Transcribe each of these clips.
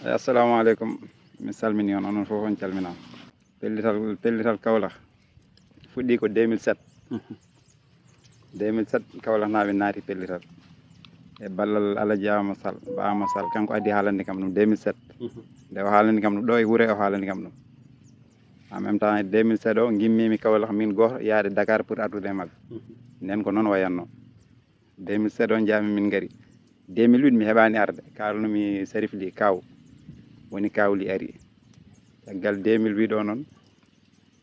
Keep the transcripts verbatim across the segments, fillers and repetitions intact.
Assalamu aleykum. Mi salmini on, onon fof on calminama. Pellital, pellital Kaolack fuɗɗi ko deux mille sept. Deux mille sept, Kaolack naaɓe naati pellital. E ballal Alaji Ama Sall, Ba Ama Sall, kanko addi haalande kam ɗum deux mille sept. Nde o haalani kam ɗum ɗo e wuuro, o haalani kam ɗum. En même temps, deux mille sept o, ngimmimi Kaolack min gooto yaade Dakar pour ardude e maɓɓe. Nden ko noon wayatno. Deux mille sept o njaami min ngari. Deux mille huit mi heɓaani arde, kaalnumi Serif Ly Kaw. Woni Kaw Ly ari. Caggal deux mille huit o noon,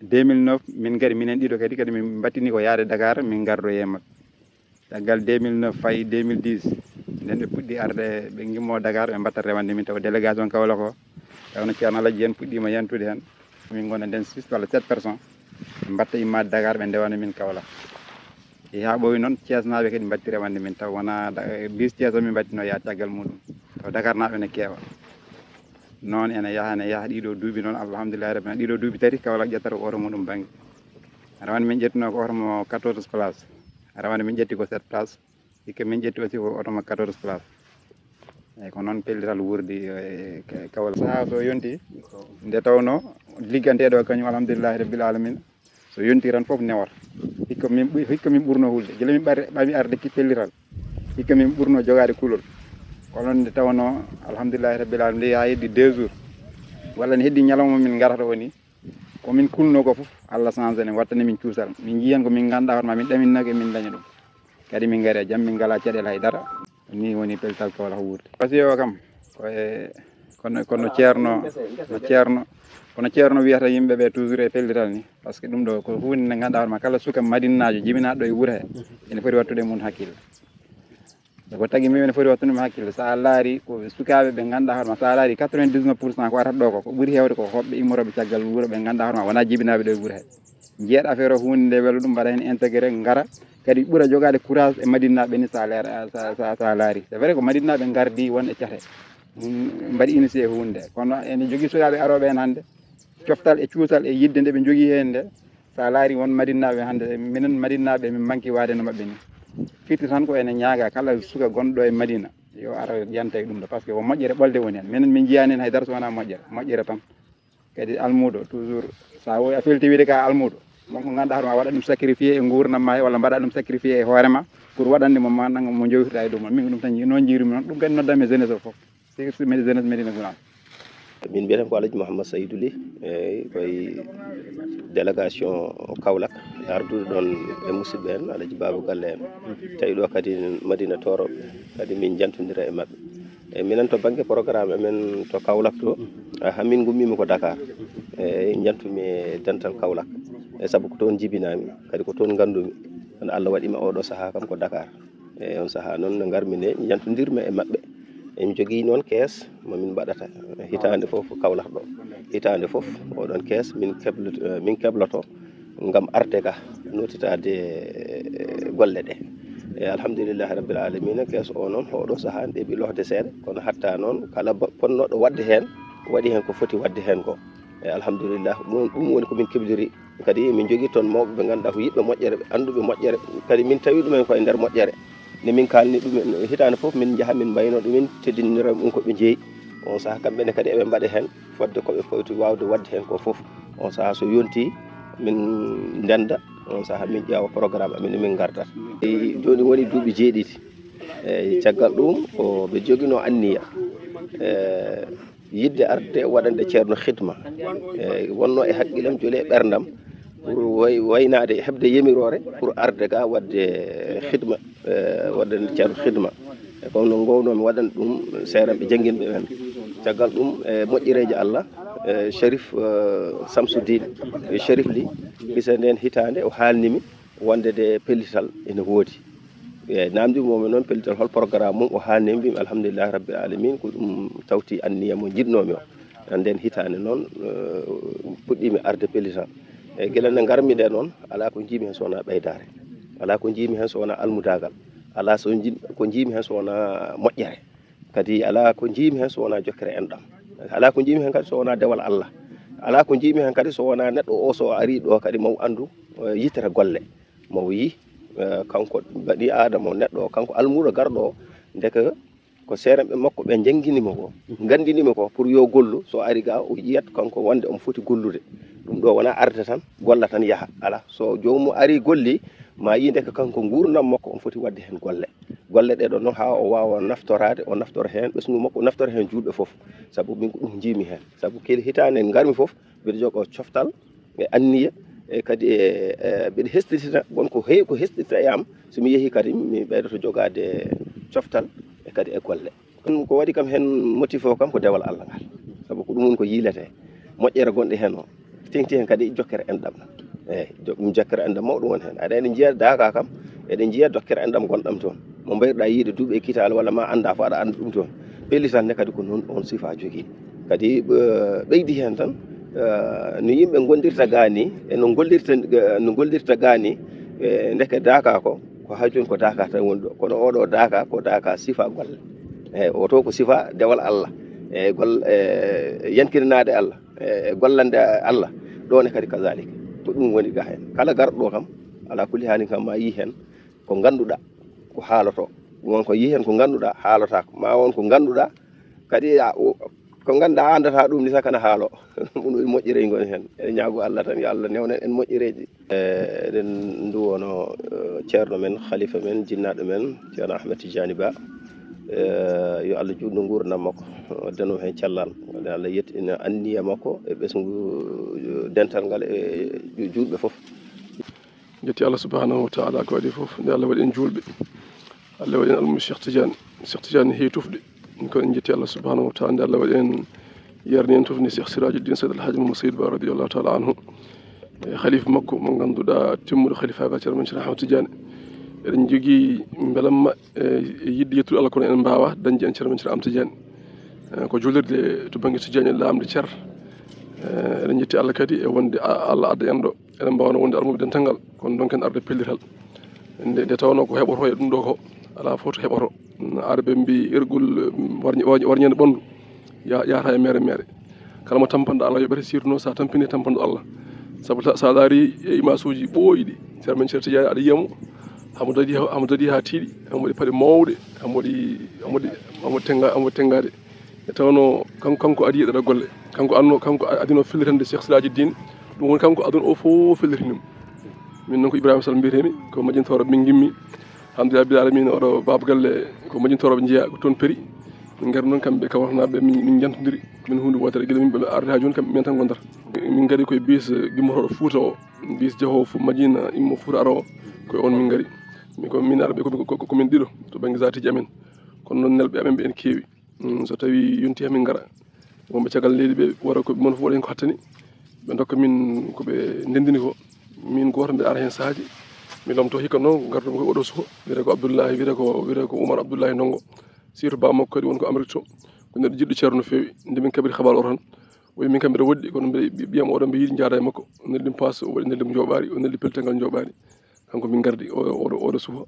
deux mille neuf min ngari minen ɗiɗo kadi, kadi min mbattini ko yaade Dakar, min ngardoye maɓɓe. Caggal deux mille neuf fayi deux mille dix, nden ɓe puɗɗi arde, ɓe ngimmo Dakar, ɓe mbatta rewande min, taw délégation Kaolack o, tawno Ceerno Alaji en puɗɗima yantude heen. Min ngona nden six walla sept personnes, ɓe mbatta immaade Dakar, ɓe ndewana min Kaolack. E haa ɓooyi noon, Ceesnaaɓe kadi mbatti rewande min, taw wona da-, bis Cees o min mbattino yaade caggal muɗum. Taw Dakar naaɓe ne keewa. Noon ene yaha, ene yaha ɗiɗo duuɓi noon, alhamdulillahi rabbil alamin, ɗiɗo duuɓi tati, Kaolack ƴettata ko oto muɗum bannge. Rawane min ƴettino ko oto mo quatorze place. Rawane min ƴetti ko sept place. Hikka min ƴetti aussi ko oto mo quatorze place. Eyyi, ko noon pellital wuurdi e Ka-, Kaolack. Sahaa so yonti, nde tawno ligganteɗo kañum, alhamdulillahi rabbil alamin, so yonti tan fof newata. Hikka min ɓu-, hikka min ɓurno hulde. Gila min ɓar-, ɓami arde ki pellital. Hikka min ɓurno jogaade kulol. Kono nde tawno, alhamdulillahi rabbil alamin, nde yaa heddi deux jours. Walla ne heddi ñalawma min ngarata o ni. Ko min kulno ko fof, Allah changé ne, wattani min cuusal. Min njiyan ko min ngannduɗaa hoore ma, min ɗaminnaake, min daña ɗum. Kadi min ngari e jam, min ngalaa caɗeele hay dara. Ni woni pellital Kaolack wuurdi. Parce que o kam, ko e, kono, kono Ceerno, no Ceerno, kono Ceerno wiyata yimɓe ɓe toujours e pellital ni. Parce que ɗum ɗo ko huunde nde ngannduɗaa hoore ma, kala suka madinaajo jibinaaɗo e wuro he, ene foti wattude mum hakkille. Ko tagi min ene foti wattude mum hakkille. So a laari ko sukaaɓe ɓe ngannduɗaa hoore ma, so a laari quatre-vingt-dix-neuf pour cent ko arata ɗo ko, ko ɓuri heewde ko hoɓɓe immorooɓe caggal wuro ɓe ngannduɗaa hoore ma, wonaa jibinaaɓe ɗo e wuro he. Njiyaɗa affaire o huunde nde wela ɗum, mbaɗa heen intégré, ngara kadi ɓura jogaade courage e madinaaɓe ni, so a leer-, so, so, so a laari. C'est vrai ko madinaaɓe ngardi won e cate, mm, mbaɗi initié huunde nde. Kono ene jogii sukaaɓe arooɓe heen hannde, coftal e cuusal e yidde nde ɓe njogii heen nde, so a laari won madinaaɓe hannde, minen madinaaɓe min manki waade no maɓɓe ni. Firti tan ko ene ñaaga kala suka gonɗo e Madina, yo ar yanta e ɗum ɗo, parce que ko moƴƴere ɓolde woni heen. Minen min njiyaani heen hay dara so wonaa moƴƴere, moƴƴere tan. Kadi almuudo, toujours, so a wowi a felti wiide ka almuudo, won ko ngannduɗaa hoore ma, waɗa ɗum sacrifié e nguurndam ma he, walla mbaɗa ɗum sacrifié e hoore ma, pour waɗande mo ma nannga mo jowtirɗa e dow mum. Min ko ɗum tan nji-, noon njiirumi noon. Ɗum kadi noddami jeunesse o fof, surtout medi-, jeunesse Médina Gounass. Min mbiyetee ko Alaji Mouhammad Saydou Ly, eyyi, koye délégation Kaolack, arduɗo ɗoon e musidɓe en, Alaji Babou Galle en. Tawi ɗo kadi Madina Toro, kadi min jantondira e maɓɓe. E minen to bannge programme amen to Kaolack to, ah, min ngummiimi ko Dakar. E jantumi e dental Kaolack. E sabu ko toon jibinaami, kadi ko toon nganndumi. Kono Allah waɗi ma oɗo sahaa kam ko Dakar. E on sahaa noon no ngarmi nde, jantondirmi e maɓɓe. En jogii noon kees mo min mbaɗata hitaande fof Kaolack ɗo. Hitaande fof oɗon kees min kebloto, min kebloto ngam arde ga, nootitaade golle ɗe. E alhamdulillahi rabbil alamina, kees o noon, oɗo sahaa ɗeɓi lohde seeɗa, kono hatta noon, kala ba-, ponnoɗo waɗde heen, waɗi heen ko foti waɗde heen ko. E alhamdulillah, ɗum, ɗum woni ko min kebliri. Kadi min njogii toon mawɓe ɓe ngannduɗaa ko yiɗɓe moƴƴere, ɓe annduɓe moƴƴere. Kadi min tawi ɗumen koye nder moƴƴere. Nde min kaalni ɗumen, hitaande fof min njaha min mbayno ɗumen, teddinira ɗum ko ɓe njeeyi. On sahaa kamɓe ne kadi eɓe mbaɗa heen, fodde ko ɓe foti waawde waɗde heen ko fof. On sahaa so yonti, min ndennda, on sahaa min ƴeewa programme amen, min ngardat. E jooni woni duuɓi jeeɗiɗi. Eyi, caggal ɗum ko ɓe joginoo anniya, e, yiɗde arde waɗande Ceerno hidma. Eyi, wonnoo e hakkillam, joli e ɓerndam, pour way-, waynaade, heɓde yamiroore pour arde ga waɗde hidma, e, waɗande Ceerno hidma. E kono noon ngownoomi waɗande ɗum seeranɓe jannginɓe ɓen. Caggal ɗum, e moƴƴereeji Allah, e Cherif, e Samsudine, e Cherif Ly, gisa ndeen hitaande o haalnimi wonde de pellital ene woodi. E, namndi mo noon pellital hol programme mum, o haalni mbimi alhamdulillahi rabbil alamin, ko ɗum tawti anniya mo njiɗnoomi o. Nden hitaande noon, e, puɗɗiimi arde pellital. E, gila nde ngarmi nde noon, alaa ko njiimi heen so wonaa ɓeydaare. Alaa ko njiimi heen so wonaa almudaagal. Alaa so nji-, ko njiimi heen so wonaa moƴƴere. Kadi alaa ko njiimi heen so wonaa jokkere enɗam. Alaa ko njiimi heen kadi so wonaa dewal Allah. Alaa ko njiimi heen kadi so wonaa neɗɗo o so o arii ɗo kadi mo anndu, e, yitere golle. Mo yii, e, kanko bani Aadama o, neɗɗo o, kanko almuudo garɗo o, ndeke Ko seerenɓe makko ɓe njanngini mo ko, nganndini mo ko pour yo gollu, so ari ga o yiyat kanko wonde omo foti gollude. Ɗum ɗo wona arde tan, golla tan yaha. Ala, so joomum ari golli, ma yii ndeke kanko nguurndam makko omo foti waɗde heen golle. Golle ɗee ɗoo noon haa o waawa naftoraade, o naftora heen ɓesngu makko, o naftora heen juulɓe fof. Sabu min ko ɗum njiimi heen. Sabu kadi hitaande ngarmi fof, mbiɗa jogoo coftal e anniya, e kadi e, e mbiɗa hesɗitina, won ko heewi ko hesɗitta e am, so mi yehii kadi mi ɓeydoto jogaade coftal e kadi e golle. Ɗum ko waɗi kam heen motif o kam ko dewal Allah ngal, sabu ko ɗum woni ko yiiletee, moƴƴere gonɗe heen o, teŋti heen kadi jokkere enɗam. Eeyi, jo-, ɗum jokkere enɗam mawɗo won heen. Aɗa ene njiya daaka kam, eɗen njiya dokkere enɗam gonɗam toon. Mo mbayruɗaa yiide duuɓi e kitaale walla ma annda fof aɗa annda ɗum toon. Pellital ne kadi ko noon on sifa jogii. Kadi, eh, ɓeydi heen tan, eh, no yimɓe ngondirta gaa ni, e no ngollirta, eh, no ngollirta gaa ni, eh, ndeke daaka ko, ko haa jooni ko daaka tan woni ɗo. Kono oɗo daaka ko daaka sifa golle. Eeyi, o to ko sifa dewal Allah. E gol-, e yankinanaade Allah. E gollande Allah. Ɗo ne kadi kazalik. Ko ɗum woni gaa heen. Kala garɗo kam, ala kulli haalin kam ma yii heen ko ngannduɗaa ko haaloto. Won ko yii heen ko ngannduɗaa haalotaako. Ma won ko ngannduɗaa kadi a, o, ko ngannduɗaa a anndataa ɗum ni sakana haalo. Ɗum ɗo moƴƴere ngon heen. Eɗen ñaago Allah tan yo Allah newnen en moƴƴereeji. E, eɗen nduwono, e, ceerno men, khalifa men, jinnaaɗo men, ceerno Ahmed Tidiane Ba. E, yo Allah juutnu nguurndam makko, waddano heen cellal. Yo Allah yettina anniya makko e ɓesngu, e, dental ngal e ju-, juulɓe fof. Jetti Allah subhanahu wa taala ko waɗi fof, nde Allah waɗi en juulɓe. Allah waɗi en almu Cheikh Tidiane. Cheikh Tidiane heewi tufde. Ɗum ko en jetti Allah subhanahu wa taala, nde Allah waɗi en, yarni en tufde Cheikh Sirajuddin Sayyid Alhaji Mamadou Sayyid Ba radiyallahu taala anhu. E khalifa makko mo ngannduɗaa timmuɗo khalifa ga ceerno men Cheikh Ahmed Tidiane. Eɗen jogii mbelamma e, e yiɗde yettude Allah, kono en mbaawa dañde en ceerno men Cheikh Ahmed Tidiane. E, ko juulirde to bannge Tidiane e laamde ceer. E, eɗen jetti Allah kadi e wonde a-, Allah adda en ɗo. Eɗen mbaawno wonde almuɓe dental ngal, kono donc en arde pellital. Nde, nde tawnoo ko heɓotoo e ɗum ɗo ko, alaa fof to heɓotoo. Arɓe mbi irgol, mm, warñe-, warñe-, warñeende ɓanndu, ya-, yahata e mere mere. Kala mo tampanɗo Allah yoɓete, surtout noon so a tampini tampanɗo Allah. Sabu ta-, so a laari e image uji ɓooyɗi, ceerno men Ceerno Tidiane aɗa yiya mo, hamo daɗi, hamo daɗi haa tiiɗi, hamo waɗi paɗe mawɗe, hamo waɗi, hamo waɗi, hamo tenga-, hamo tengaade. E tawnoo kanko, kanko adii e ɗeɗo golle. Kanko adno, kanko a-, adino fellitande Cheikh Siraji Dine. Ɗum woni kanko aduna o fof fellitini mo. Min noon ko Ibrahima Sall mbiyetee-mi, ko Majjintoro min ngimmi. Alhamdulillah rabbil alamina, oɗo baaba galle ko Majjintoro ɓe njeyaa, ko toon Peri. Min ngari noon kamɓe Kawlaxnaaɓe, min, min njantondiri. Min huunde wootere, gila min ɓe arde haa jooni, kamɓe men tan ngondata. Min ngari koye bus, eh, immotooɗo Fuuta o, bus jahoowo fu-, Madina, immo Fuuta aroowo, koye on min ngari. Min ko min arɓe ko, ko, ko, ko min ɗiɗo to bannge zaatiji amen. Kono noon nelɓe amen ɓe ene keewi. Mm, so tawii yontii haa min ngara, wonɓe caggal leydi ɓe, wara ko ɓe mon fof waɗa heen ko hattani, ɓe ndokka min ko ɓe ndenndini ko. Min gooto mbiɗa ara heen sahaaji, mi lomtoo hikka noon, ngartumi ko oɗo suka, wiyetee ko Abdoullahi, wiyetee ko, wiyetee ko Oumar Abdoullahi Ndongo. Surtout baa makko kadi woni ko Amérique to, ko neɗɗo jiɗɗo ceerno no feewi. Nde min kaɓiri habaar o tan, o wi min kam mbiɗa woɗɗi, kono mbiɗa, ɓiyam oɗo mbiɗa yiɗi njaada e makko. O neldi mi paas, o waɗi neldi mo njooɓaari, o neldi pellital ngal njooɓaari. Kanko min ngardi, o, oɗo, oɗo suka.